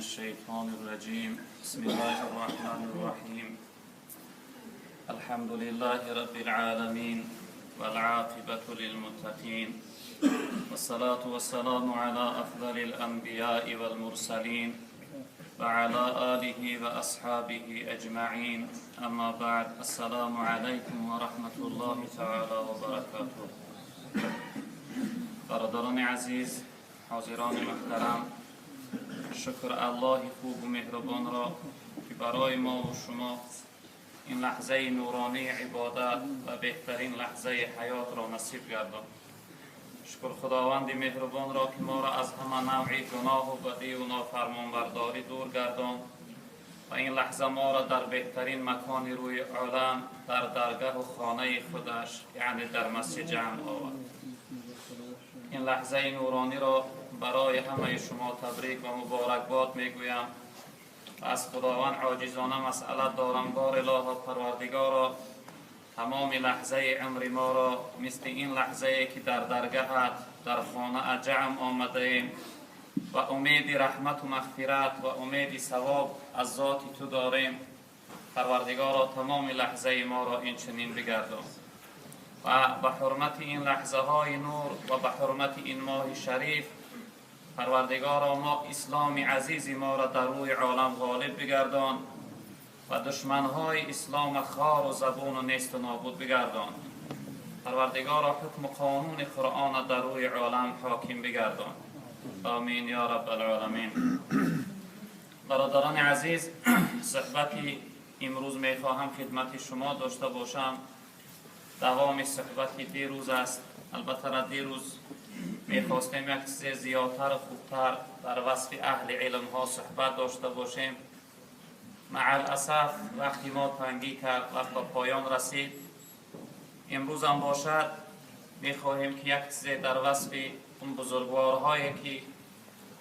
الشيطان الرجيم. بسم الله الرحمن الرحيم. الحمد لله رب العالمين، والعاقبة للمتقين، والصلاة والسلام على أفضل الأنبياء والمرسلين وعلى آله وأصحابه أجمعين. أما بعد، السلام عليكم ورحمة الله تعالى وبركاته. Бародарони азиз, ҳозирони муҳтарам, шукр Аллоҳи хубу меҳрубонро, ки барои мову шумо ин лаҳзаи нуронии ибодат ва беҳтарин лаҳзаи ҳаётро насиб гардон. Шукр Худованди меҳрубонро, ки моро аз ҳама навъи гуноҳу бадию нофармонбардорӣ дур гардон ва ин лаҳза моро дар беҳтарин макони рӯи олам, дар даргаҳу хонаи худаш, яъне дар масҷид ҷамъ овард. Ин лаҳзаи нурониро барои ҳамаи шумо табрик ва муборакбод мегӯям ва аз Худованд оҷизона масъалат дорам: бор Илоҳо, Парвардигоро, тамоми лаҳзаи умри моро мисли ин лаҳзае, ки дар даргаҳат, дар хонаат ҷамъ омадаем ва умеди раҳмату мағфират ва умеди савоб аз зоти ту дорем, Парвардигоро, тамоми лаҳзаи моро ин чунин бигардон ва ба ҳурмати ин лаҳзаҳои нур ва ба ҳурмати ин моҳи шариф, Парвардигоро, мо исломи азизи моро дар рӯи олам ғолиб бигардон ва душманҳои ислом хору забуну несту нобуд бигардон. Парвардигоро, ҳукму қонуни Қуръона дар рӯи олам ҳоким бигардон. Омин ё Раббалъоламин. Бародарони азиз, суҳбати имрӯз мехоҳам хидмати шумо дошта бошам давоми суҳбати дирӯз аст. Албатта, ра дирӯз мехостем як чизе зиёдтару хубтар дар васфи аҳли илмҳо суҳбат дошта бошем. Маъаласаф, вақти мо тангӣ кард, вақт ба поён расид. Имрӯзам бошад, мехоҳем, ки як чизе дар васфи он бузургворҳое, ки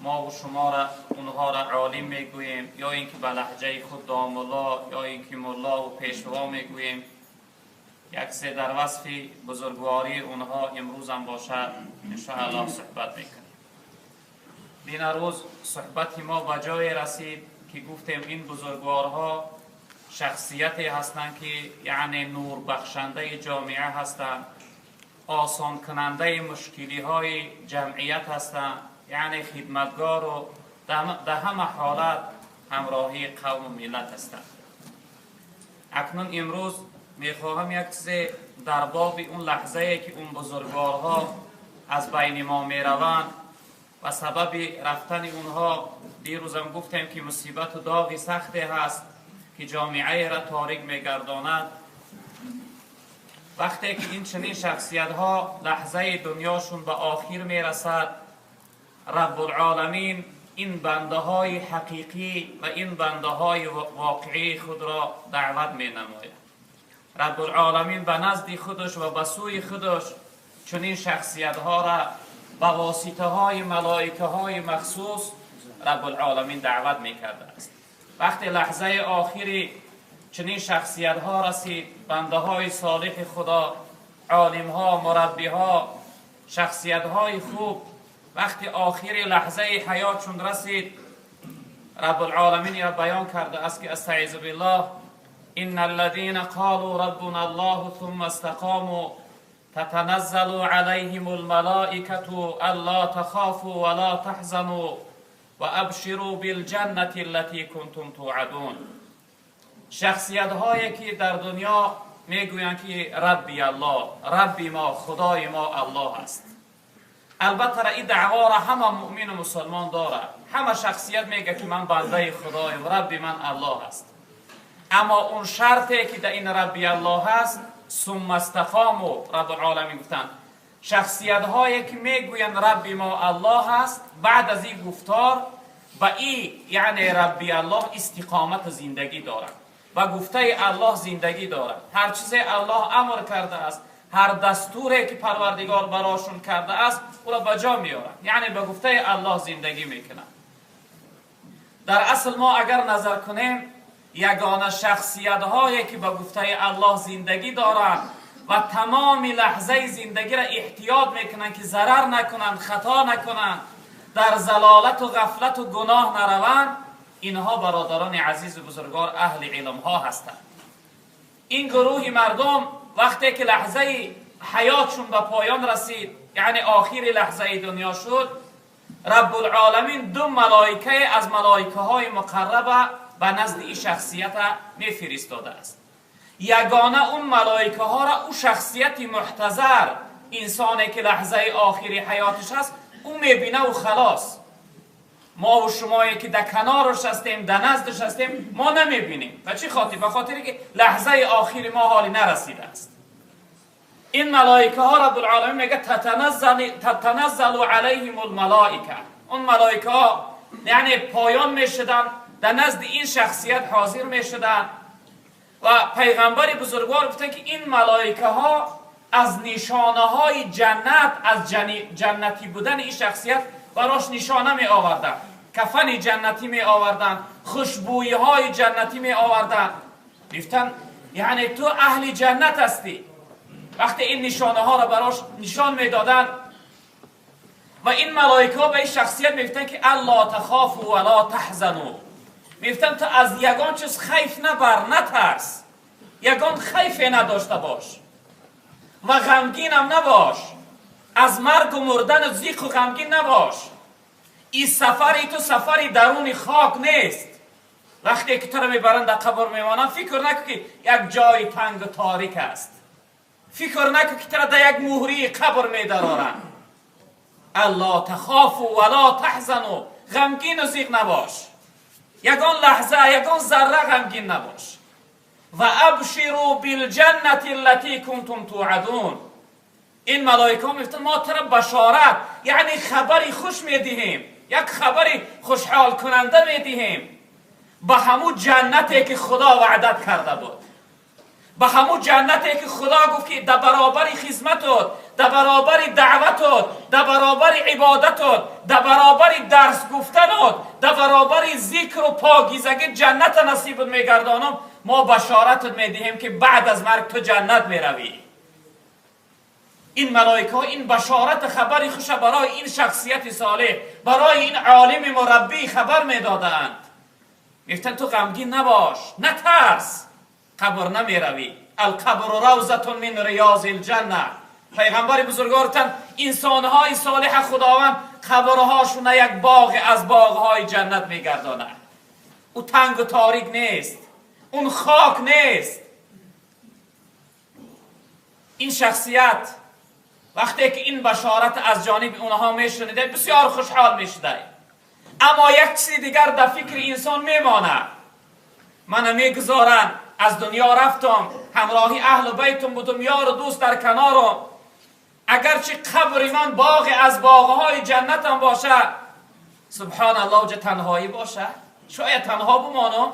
мову шуморо онҳоро олим мегӯем, ё ин ки ба лаҳҷаи худ домулло, ё ин ки муллову пешво мегӯем, як чизе дар васфи бузургвории онҳо имрӯзам бошад, иншоаллоҳ, суҳбат мекунем. Дина рӯз суҳбати мо ба ҷое расид, ки гуфтем ин бузургворҳо шахсияте ҳастанд, ки яъне нурбахшандаи ҷомеа ҳастанд, осонкунандаи мушкилиҳои ҷамъият ҳастанд, яъне хидматгору дар ҳама ҳолат ҳамроҳии қавму миллат ҳастанд. Акнун имрӯз мехоҳам як чизе дар боби он лаҳзае, ки он бузургворҳо аз байни мо мераванд ва сабаби рафтани онҳо, дирӯзам гуфтем, ки мусибату доғи сахте ҳаст, ки ҷомеаеро торик мегардонад. Вақте ки ин чунин шахсиятҳо лаҳзаи дунёшон ба охир мерасад, Раббулъоламин ин бандаҳои ҳақиқӣ ва ин бандаҳои воқеии худро даъват менамояд. Раббулъоламин ба назди худаш ва ба сӯи худаш чунин шахсиятҳоро ба воситаҳои малоикаҳои махсус Раббулъоламин даъват мекардааст. Вақте лаҳзаи охири чунин шахсиятҳо расид, бандаҳои солиҳи Худо, олимҳо, мураббиҳо, шахсиятҳои хуб, вақти охири лаҳзаи ҳаётшон расид, Раббулъоламин я баён кардааст, ки استعذ بالله: إن الذين قالوا ربنا الله ثم استقاموا تتنزل عليهم الملائكة ألا تخافوا ولا تحزنوا وأبشروا بالجنة التي كنتم توعدون. Шахсиятҳое, ки дар дунё мегӯянд, ки Рабби Аллоҳ, Рабби мо, Худои мо Аллоҳ аст. Албатта, ин даъворо ҳама муъмину мусулмон дорад. Ҳама шахсият мегӯяд, ки ман бандаи Худоем, Рабби ман Аллоҳ аст. Аммо он шарте, ки дар ин Рабби Аллоҳ аст, ثم استقاموا, Раббулъоламин гуфтанд, шахсиятҳое, ки мегӯянд Рабби мо Аллоҳ аст, баъд аз ин гуфтор ба и яъне Рабби Аллоҳ истиқомату зиндагӣ дорад, ба гуфтаи Аллоҳ зиндагӣ дорад. Ҳар чизе Аллоҳ амр кардааст, ҳар дастуре, ки Парвардигор барошон кардааст, ӯро ба ҷо меорад, яъне ба гуфтаи Аллоҳ зиндагӣ мекунад. Дар асл мо агар назар кунем, ягона шахсиятҳое, ки ба гуфтаи Аллоҳ зиндагӣ доранд ва тамоми лаҳзаи зиндагиро эҳтиёт мекунанд, ки зарар накунанд, хато накунанд, дар залолату ғафлату гуноҳ нараванд. اینها برادران عزیز و بزرگوار اهل علم ها هستند. این گروه مردم وقتی که لحظه حیاتشون به پایان رسید، یعنی آخر لحظه دنیا شد، رب العالمین دو ملائکه از ملائکه های مقرب به نزد این شخصیت میفرستاده است. یگانه اون ملائکه ها را او شخصیت محتضر، انسانی که لحظه آخری حیاتش هست، او میبینه و خلاص. ما و شمایی که در کنارش هستیم، در نزدش هستیم، ما نمیبینیم. و چی خاطر؟ به خاطر که لحظه آخری ما حالی نرسیده است. این ملائکه ها رب العالمین میگه تتنزل علیهم الملائکه. اون ملائکه ها یعنی پایان میشدن، در نزد این شخصیت حاضر میشدن و پیغمبر بزرگوار گفتن که این ملائکه ها از نشانه های جنت، از جنتی بودن این شخصیت براش نشانه می آوردن، کفن جنتی می آوردن، خوشبویی های جنتی می آوردن. گفتن یعنی تو اهل جنت هستی. وقتی این نشانه ها را براش نشان می دادن و این ملائکه ها به این شخصیت می گفتن که الا تخافوا ولا تحزنوا، می گفتن تو از یگان چیز خیف نبر، نترس، یگان خیف نداشته باش و غمگین هم نباش، از مرگ و مردن و ضیق و غمگین نباش. این سفری تو سفری درون خاک نیست. وقتی که تو رو میبرن در قبر میمانن، فکر نکن که یک جای تنگ و تاریک است، فکر نکن که تو را در یک مهری قبر میدرارن. الا تخافوا ولا تحزنوا، غمگین و ضیق نباش، یگان لحظه یگان ذره غمگین نباش. و ابشروا بالجنة التي کنتم توعدون. این ملائکه ها میگفتن ما تو را بشارت، یعنی خبری خوش میدهیم، یک خبری خوشحال کننده میدهیم به همون جنتی که خدا وعدت کرده بود، به همون جنتی که خدا گفت که در برابر خدمتت، در برابر دعوتت، در برابر عبادتت، در برابر درس گفتنت، در برابر ذکر و پاکیزگی جنت نصیبت میگردانم. ما بشارتت میدهیم که بعد از مرگ تو جنت میروی. این ملائکه ها این بشارت خبری خوش برای این شخصیت صالح، برای این عالم مربی خبر میدادند. میگفتن تو غمگین نباش، نترس، قبر نمیروی. القبر روضة من ریاض الجنه. پیغمبر بزرگوار گفتن انسانهای صالح خداوند قبرهاشون یک باغ از باغهای جنت میگرداند. او تنگ و تاریک نیست، اون خاک نیست. این شخصیت وقتی که این بشارت از جانب اونها میشنیده بسیار خوشحال میشده. اما یک چیز دیگر در فکر انسان میمانه، من میگذارن از دنیا رفتم، همراهی اهل بیتم بودم، یار و دوست در کنارم، اگرچه قبر من باغ از باغهای جنتم باشه، سبحان الله، اوجه تنهایی باشه، شاید تنها بمانم.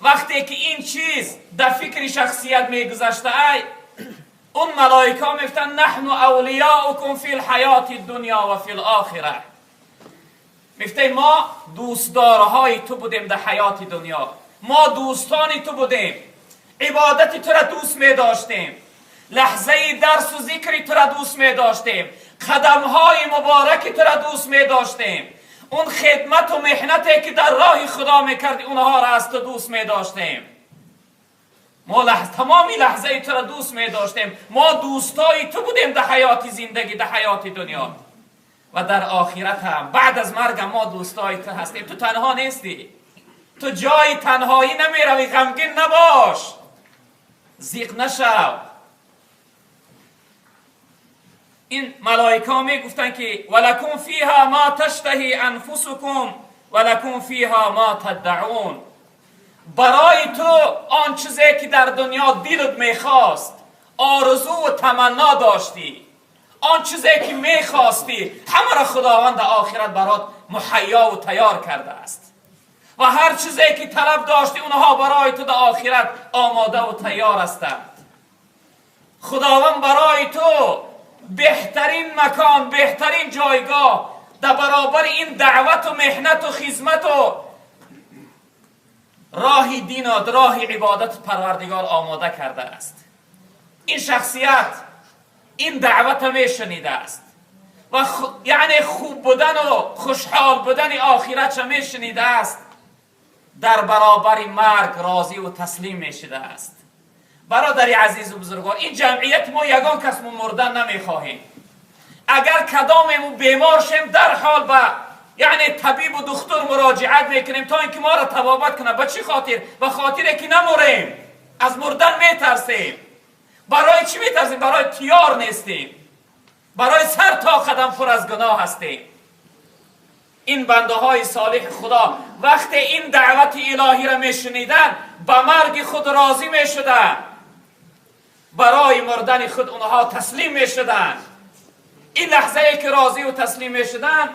وقتی که این چیز در فکر شخصیت میگذشته، ای اون ملائکه ها میگفتن نحن اولیاؤکم فی الحیات الدنیا و فی الاخره. میگفته ما دوستدارهای تو بودیم در حیات دنیا، ما دوستان تو بودیم، عبادت تو را دوست می داشتیم، لحظه درس و ذکر تو را دوست می داشتیم، قدمهای مبارک تو را دوست می داشتیم، اون خدمت و محنتی که در راه خدا می کردی اونها را از تو دوست می داشتیم، ما تمامی لحظه تو را دوست می داشتیم، ما دوستای تو بودیم در حیات زندگی، در حیات دنیا و در آخرت هم بعد از مرگ ما دوستای تو هستیم. تو تنها نیستی، تو جای تنهایی نمی روی، غمگین نباش، ضیق نشو. این ملائکه ها می گفتن که ولکم فیها ما تشتهی انفسکم ولکم فیها ما تدعون. برای تو آن چیزی که در دنیا دلت میخواست، آرزو و تمنا داشتی، آن چیزی که میخواستی، همه را خداوند در آخرت برات مهیا و تیار کرده است و هر چیزی که طلب داشتی اونها برای تو در آخرت آماده و تیار هستند. خداوند برای تو بهترین مکان، بهترین جایگاه در برابر این دعوت و محنت و خدمت و راه دین و راه عبادت پروردگار آماده کرده است. این شخصیت این دعوت می شنیده است و یعنی خوب بودن و خوشحال بودن آخرت می شنیده است. дар баробари марг розӣ ва таслим мешудааст. Бародари азизу бузургвор, ин ҷамъияти мо ягон кас мо мурдан намехоҳем. Агар кадомему бемор шем, дарҳол ба яъне табибу духтур муроҷиат мекунем, то ин ки моро табобат кунад. Ба чӣ хотир? Ба хотире ки намурем, аз мурдан метарсем. Барои чӣ метарсем? Барои тиёр нестем, барои сар то қадам пур аз гуноҳ ҳастем. Ин бандаҳои солиҳи Худо вақте ин даъвати илоҳиро мешуниданд, ба марги худ розӣ мешуданд, барои мурдани худ онҳо таслим мешуданд. Ин лаҳзае ки розиву таслим мешуданд,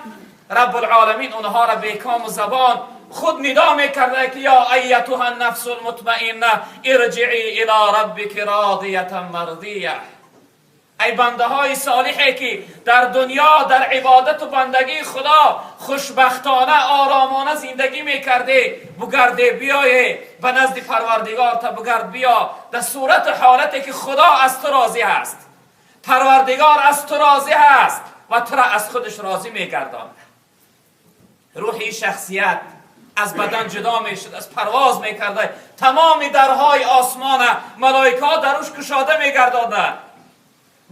Раббулъоламин онҳоро бекому забон худ нидо мекарда ки ё айятуҳа нафсу лмутмаинна ирҷиӣ ило раббики родиятан мардия. Эй бандаҳои солиҳе ки дар дунё дар ибодату бандагии Худо хушбахтона оромона зиндагӣ мекардӣ, бугарде биёе ба назди Парвардигор, та бугард биё дар сурату ҳолате ки Худо аз ту розӣ аст, Парвардигор аз ту розӣ аст ва тура аз худаш розӣ мегардонад. Рӯҳи шахсият аз бадан ҷудо мешуд, аз парвоз мекарда, тамоми дарҳои осмона малоикаҳо даруш кушода мегардонанд,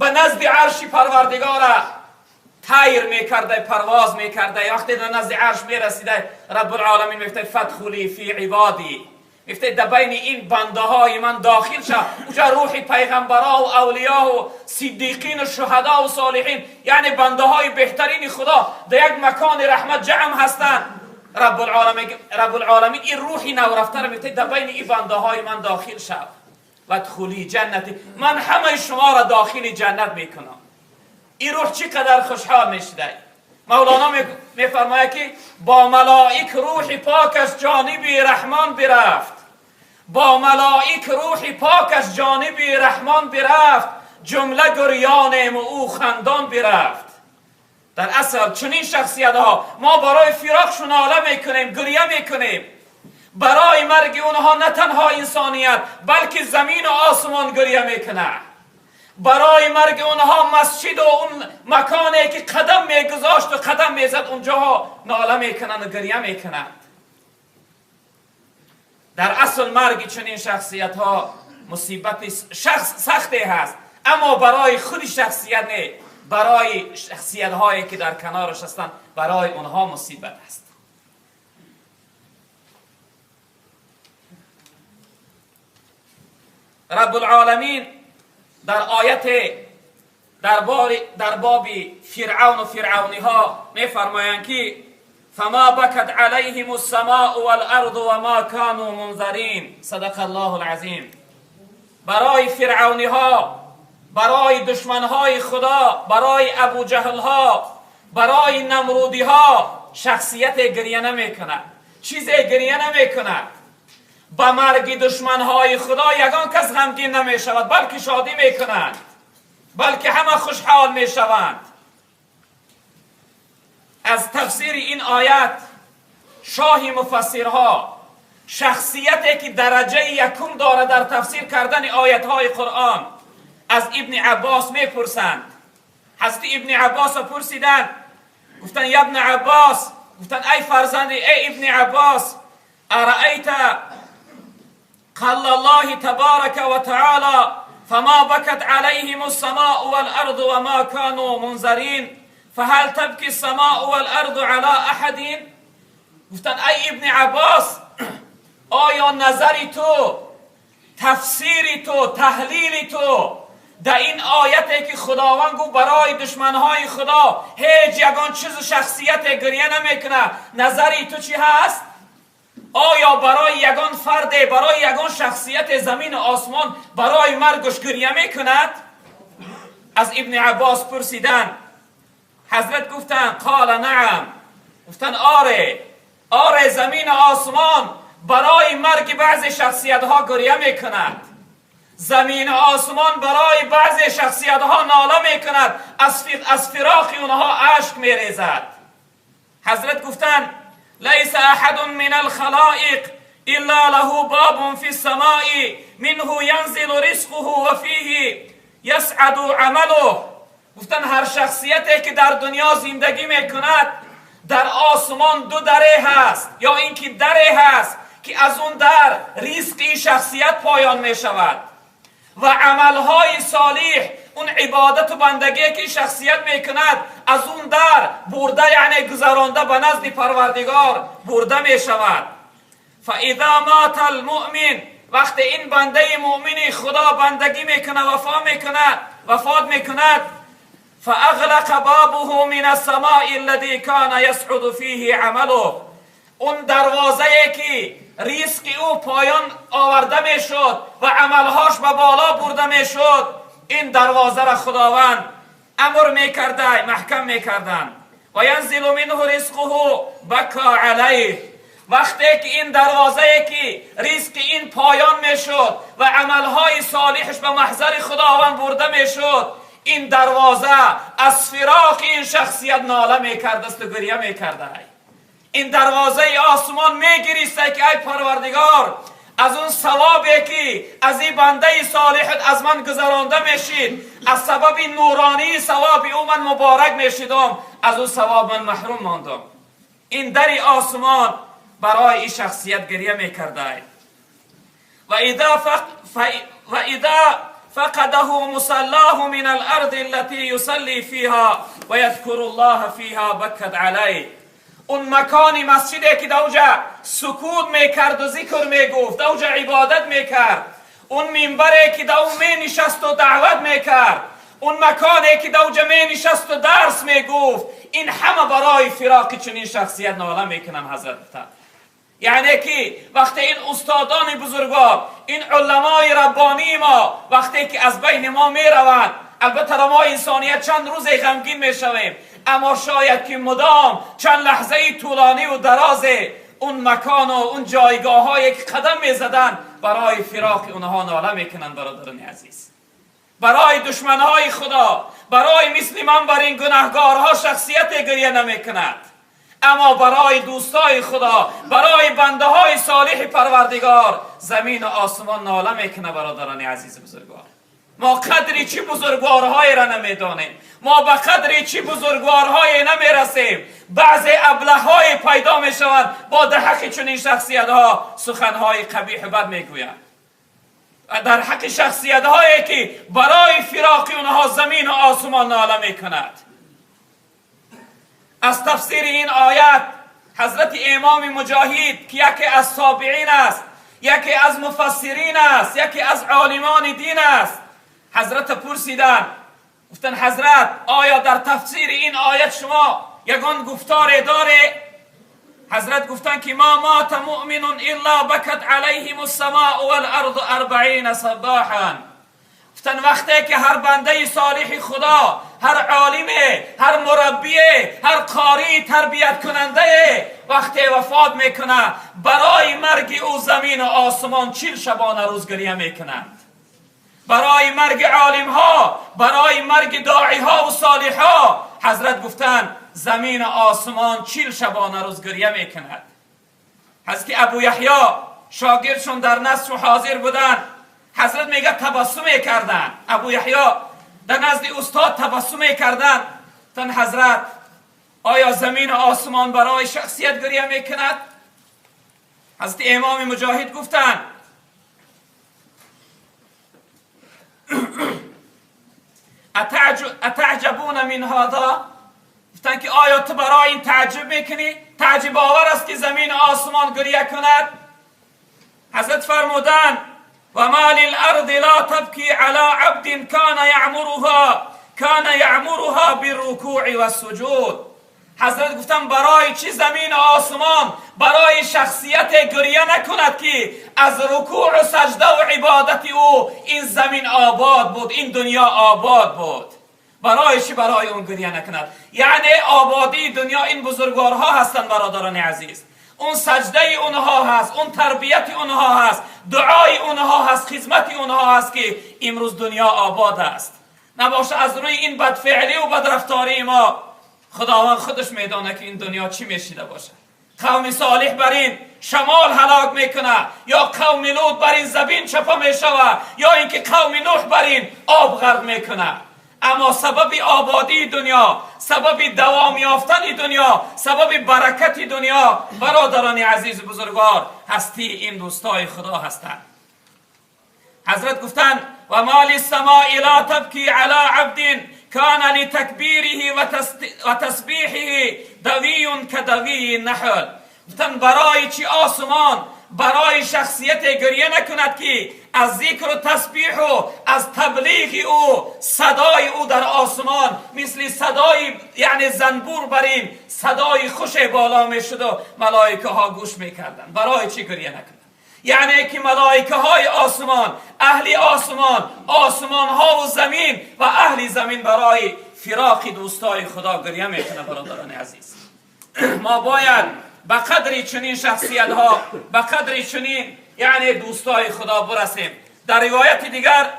ба назди арши Парвардигора тайр мекарда, парвоз мекарда. Вақте дар назди арш мерасида, Раббулъоламин мегуфта: фадхули фи ибодӣ, мегуфта дар байни ин бандаҳои ман дохил ша. Уҷа рӯҳи пайғамбарову авлиёву сиддиқину шуҳадову солиҳин, яъне бандаҳои беҳтарини Худо дар як макони раҳмат ҷамъ ҳастанд. Раббулъоламин ин рӯҳи наврафтаро мегуфта: дар байни ин бандаҳои ман дохил шав, вадхули ҷаннати, ман ҳамаи шуморо дохили ҷаннат мекунам. Ин рӯҳ чӣ қадар хушҳол мешуда. Мавлоно мефармояд ки бо малоик рӯҳи покаш ҷониби Раҳмон бирафт, бо малоик рӯҳи покаш ҷониби Раҳмон бирафт, ҷумла гирёнему ӯ хандон бирафт. Дар асл чунин шахсиятҳо мо барои фироқшон нола мекунем, гиря мекунем. Барои марги онҳо на танҳо инсоният, балки замину осмон гиря мекунад. Барои марги онҳо масҷиду он маконе ки қадам мегузошту қадам мезад, онҷоҳо нола мекунанд, гиря мекунанд. Дар асл марги чунин шахсиятҳо мусибати шахс сахте ҳаст, аммо барои худи шахсият не, барои шахсиятҳое ки дар канораш ҳастанд, барои онҳо мусибат аст. Раббулъоламин дар ояте дар боби Фиръавну фиръавниҳо мефармоянд ки фама бакат алайҳим ассамоу валарду вама кану мунзарин. Садақа Аллоҳу алазим. Барои фиръавниҳо, барои душманҳои Худо, барои Абуҷаҳлҳо, барои намрудиҳо шахсияте гиря намекунад, чизе гиря намекунад. Ба марги душманҳои Худо ягон кас ғамгин намешавад, балки шодӣ мекунанд, балки ҳама хушҳол мешаванд. Аз тафсири ин оят шоҳи муфассирҳо, шахсияте ки дараҷаи якум дорад дар тафсир кардани оятҳои Қуръон, аз Ибни Аббос мепурсанд. Ҳазрати Ибни Аббосро пурсиданд, гуфтанд: я ибни Аббос, гуфтанд: ай фарзанди, эй Ибни Аббос, араайта قال الله تبارك وتعالى فما بكت عليهم السماء والأرض وما كانوا منظرين فهل تبكي السماء والأرض على أحد؟ گفتن ای ابن عباس، آیا نظری تو، تفسیری تو، تحلیلی تو در این آیتی که خداوند گفت برای دشمنهای خدا هیچ یگان چیز شخصیت گریه نمیکنه، نظری تو چی هست؟ آیا برای یگان فرد، برای یگان شخصیت زمین و آسمان برای مرگش گریه میکند؟ از ابن عباس پرسیدن، حضرت گفتن قال نعم، گفتن آره، آره، زمین و آسمان برای مرگ بعض شخصیت ها گریه میکند، زمین و آسمان برای بعض شخصیت ها ناله میکند، از فراق اونها اشک میریزد. حضرت گفتن ليس احد من الخلائق الا له باب في السماء منه ينزل رزقه وفيه يسعد عمله. گفتن هر شخصیتی که در دنیا زندگی میکند در آسمان دو دره هست، یا اینکه دره هست ки аз он дар ризқи шахсият поён мешавад ва амалҳои солиҳ, он ибодату бандагие ки шахсият мекунад, аз он дар бурда, яъне гузаронда ба назди Парвардигор бурда мешавад. فاذا مات المؤمن, вақте ин бандаи муъмини Худо бандагӣ мекунад, вафо мекунад, вафот мекунад, فأغلق بابه من السماء الذي كان يصعد فيه عمله, он дарвозае ки ризқи ӯ поён оварда мешуд ва амалҳош ба боло бурда мешуд, ин дарвозаро Худованд амр мекарда, маҳкам мекарданд. و ينزل منه رزقه بكى عليه. вақте ки ин дарвозае ки ризқи ин поён мешуд ва амалҳои солиҳаш ба маҳзари Худованд бурда мешуд, ин дарвоза аз фироқи ин шахсият нола мекардасту гиря мекарда. Ин дарвозаи осмон мегириста, ки ай Парвардигор, аз он савобе ки аз ин бандаи солиҳат аз ман гузаронда мешид, аз сабаби нуронии савоби ӯ ман муборак мешидам, аз он савоб ман маҳрум мондам. Ин дари осмон барои ин шахсият гиря мекарда. و إذا فقده مصلاه من الأرض التي يصلي فيها ويذكر الله فيها بكت عليه. اون مکانی مسجده که دوجا سکوت میکرد و ذکر میگفت، دوجا عبادت میکرد، اون منبره که دو می نشست و دعوت میکرد، اون مکانی که دوجا می نشست و درس میگفت، این همه برای فراق چنین شخصیت ناله میکنن. حضرت یعنی که وقتی این استادان بزرگوار، این علمای ربانی ما وقتی که از بین ما میروند، البته ما انسانیت چند روز غمگین میشویم، اما شاید که مدام چند لحظه طولانی و دراز اون مکان و اون جایگاه های که قدم میزدن، برای فراق اونها ناله میکنن. برادران عزیز، برای دشمنهای خدا، برای مثل من بر این گناهگارها شخصیت گریه نمیکند، اما برای دوستای خدا، برای بنده های صالح پروردگار زمین و آسمان ناله میکنه. برادران عزیز بزرگوار، ما قدری چی بزرگوارهای را نمیدانیم، ما به قدری چی بزرگوارهای نمیرسیم. بعض ابله های پیدا میشوند، با در حق چنین شخصیت ها سخنهای قبیح و بد میگویند، در حق شخصیت هایی که برای فراق اونها زمین و آسمان ناله میکند. از تفسیر این آیت حضرت امام مجاهد که یکی از تابعین است، یکی از مفسرین است، یکی از عالمان دین است، حضرت پرسیدن، گفتن حضرت، آیا در تفسیر این آیت شما یگان گفتار داره؟ حضرت گفتن که ما مات مؤمن الا بكت عليهم السماء والارض 40 صباحا. گفتن وقتی که هر بنده صالح خدا، هر عالم، هر مربی، هر قاری تربیت کننده وقتی وفات میکنه، برای مرگ او زمین و آسمان 40 شبانه روز گریه میکنند. برای مرگ عالم ها، برای مرگ داعی ها و صالح ها، حضرت گفتن زمین و آسمان 40 شبانه روز گریه میکند. حضرت ابو یحیی شاگردشون در نزد حاضر بودن. حضرت میگه تبسم میکردن. ابو یحیی در نزد استاد تبسم میکردن. تن حضرت، آیا زمین و آسمان برای شخصیت گریه میکند؟ حضرت امام مجاهد گفتند اتعجبون من هذا؟ گفتن که آیا تو برای این تعجب میکنی؟ تعجب آور است که زمین آسمان گریه کند؟ حضرت فرمودن و ما للارض لا تبکی على عبد كان يعمرها بالركوع والسجود. حضرت گفتن برای چی زمین آسمان برای شخصیت گریه نکند که از رکوع و سجده و عبادت او این زمین آباد بود، این دنیا آباد بود؟ برای چی برای اون گریه نکند؟ یعنی آبادی دنیا این بزرگوارها هستند. برادران عزیز، اون سجده اونها هست، اون تربیت اونها هست، دعای اونها هست، خدمت اونها هست که امروز دنیا آباد است. نباشه از روی این بدفعلی و بدرفتاری ما، خداوند خودش میدانه که این دنیا چی میشیده باشه. قوم صالح بر این شمال هلاک میکنه، یا قوم لوط بر این زمین چپه میشوه، یا اینکه قوم نوح بر این آب غرق میکنه. اما سبب آبادی دنیا، سبب دوام یافتن دنیا، سبب برکت دنیا برادران عزیز بزرگوار هستی این دوستای خدا هستند. حضرت گفتند و ما للسماء لا تبکی علی عبد کان لتکبیره و تسبیحه دوی کدوی النحل. گفتند برای چی آسمان برای شخصیت گریه نکند که از ذکر و تسبیح و از تبلیغ او صدای او در آسمان مثل صدای یعنی زنبور برین صدای خوش بالا میشد و ملائکه ها گوش میکردند. برای چی گریه نکند؟ یعنی که ملائکه های آسمان، اهل آسمان، آسمان ها و زمین و اهل زمین برای فراق دوستای خدا گریه میکنه. برادران عزیز، ما باید به قدر چنین شخصیت ها، به قدر چنین یعنی دوستای خدا برسیم. در روایت دیگر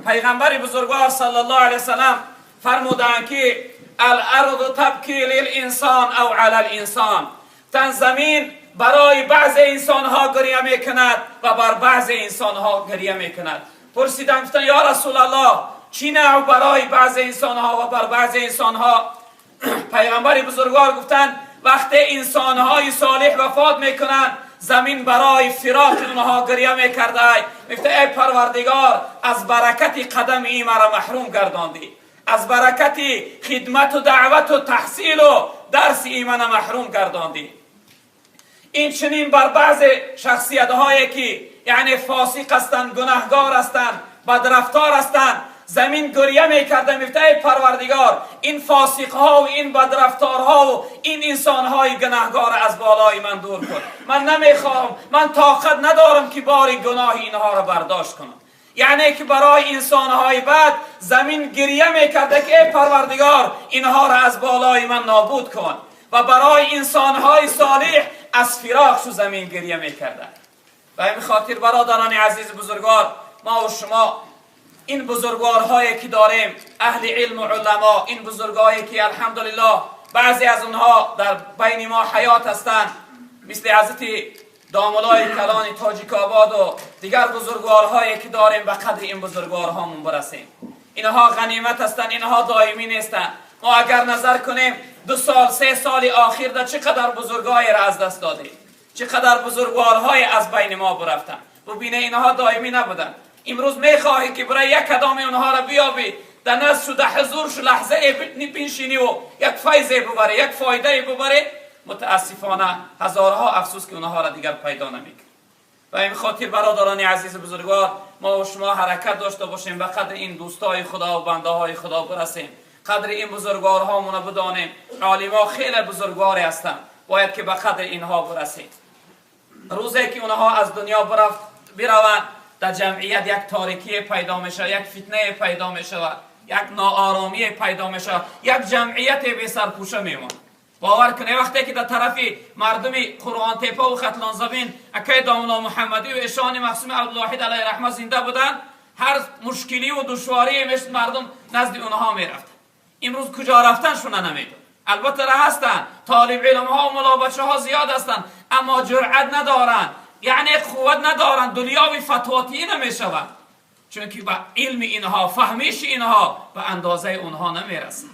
پیغمبر بزرگوار صلی الله علیه وسلم فرمودند که الارض تبکی للانسان او علی الانسان. تن زمین برای بعض انسان ها گریه میکند و بر بعض انسان ها گریه میکند. پرسیدن گفتن یا رسول الله چی نوع برای بعض انسان ها و بر بعض انسان ها؟ پیغمبر بزرگوار گفتند وقتی انسان های صالح وفات میکنند زمین برای فراق اونها گریه میکرده. میگفته ای پروردگار از برکت قدم ای مرا محروم گرداندی، از برکت خدمت و دعوت و تحصیل و درس ای من محروم گرداندی. این چنین بر بعض شخصیت هایی که یعنی فاسق هستند، گناهگار هستند، بدرفتار هستند، زمین گریه میکرده. میگفته ای پروردگار این فاسق ها و این بدرفتارها و این انسان های گناهگار از بالای من دور کن. من نمیخوام، من طاقت ندارم که بار گناه اینها را برداشت کنم. یعنی که برای انسان های بد زمین گریه میکرده که ای پروردگار اینها را از بالای من نابود کن، و برای انسان های صالح از فراق شو زمین گریه میکرده. و این خاطر برادران عزیز بزرگوار، ما و شما این بزرگوارهایی که داریم، اهل علم و علما، این بزرگایی که الحمدلله بعضی از اونها در بین ما حیات هستند، مثل حضرت داملای کلان تاجیک آباد و دیگر بزرگوارهایی که داریم، به قدر این بزرگوارهامون برسیم. اینها غنیمت هستند، اینها دائمی نیستند. ما اگر نظر کنیم 2 سال 3 سال آخر در چقدر بزرگای را از دست دادیم، چقدر بزرگوارهای از بین ما برفتن. ببینه اینها دائمی نبودن. امروز میخواهی که برای یک کدام اونها را بیابی، در نزد شو، در حضور شو، لحظه بنشینی و یک فیض ببره، یک فایده ببره، متاسفانه هزارها افسوس که اونها را دیگر پیدا نمیکنه. و این خاطر برادران عزیز بزرگوار، ما و شما حرکت داشته باشیم، به قدر این دوستای خدا و بنده های خدا برسیم، قدر این بزرگوارهامون بدانیم. عالما خیلی بزرگواری هستند، باید که به قدر اینها برسیم. روزی که اونها از دنیا بروند، در جمعیت یک تاریکی پیدا میشه، یک فتنه پیدا میشه، یک ناآرامی پیدا میشه، یک جمعیت بی سرپوشه میمونه. باور کنه وقتی که در طرف مردم قرآن تپه و ختلان زمین اکی داملا محمدی و ایشان مخصوم عبدالواحد علیه رحمه زنده بودن، هر مشکلی و دشواری میشد مردم نزد اونها میرفتن. امروز کجا رفتن شونه نمیدون. البته را هستن طالب علم ها و ملا بچه ها زیاد هستن، اما جرأت ندارن، یعنی قوت ندارن، دنیاوی فتواتی نمیشود، چون که با علم اینها، فهمیش اینها به اندازه اونها نمیرسه.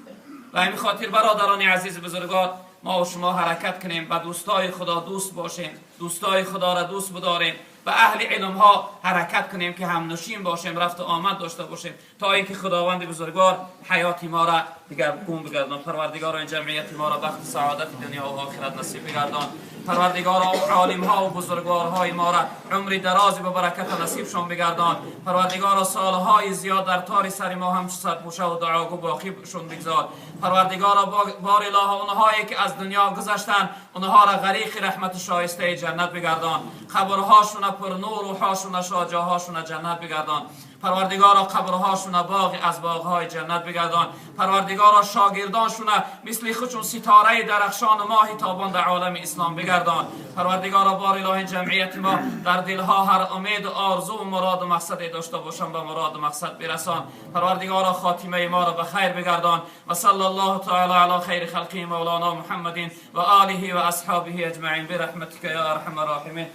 و همین خاطر برادران عزیز بزرگوار، ما و شما حرکت کنیم، به دوستای خدا دوست باشیم، دوستای خدا را دوست بداریم، به اهل علم ها حرکت کنیم که هم نشین باشیم، رفت و آمد داشته باشیم، تا اینکه خداوند بزرگوار حیات ما را دیگر گم بگردان. پروردگار این جمعیت ما را بخت سعادت دنیا و آخرت نصیب بگردان. پروردگار عالم ها و بزرگوارهای ما را عمر دراز به برکت نصیبشان بگردان. پروردگار سالهای زیاد در تار سر ما هم سرپوشه و دعاگو باقی شون بگذار. پروردگار بار اله اونهایی که از دنیا گذشتن، اونها را غریق رحمت شایسته جنت بگردان. قبرهاشون پر نور و هاشون شاجاهاشون جنت بگردان. پروردگارا قبرهاشون باغ از باغهای جنت بگردان. پروردگارا شاگردانشون مثل خودشون ستاره درخشان و ماه تابان در عالم اسلام بگردان. پروردگارا بار اله جمعیت ما در دلها هر امید و آرزو و مراد و مقصد داشته باشن، به مراد و مقصد برسان. پروردگارا خاتمه ما را به خیر بگردان. و صلی الله تعالی علی خیر خلقه مولانا محمد و آله و اصحابه اجمعین برحمتک یا ارحم الراحمین.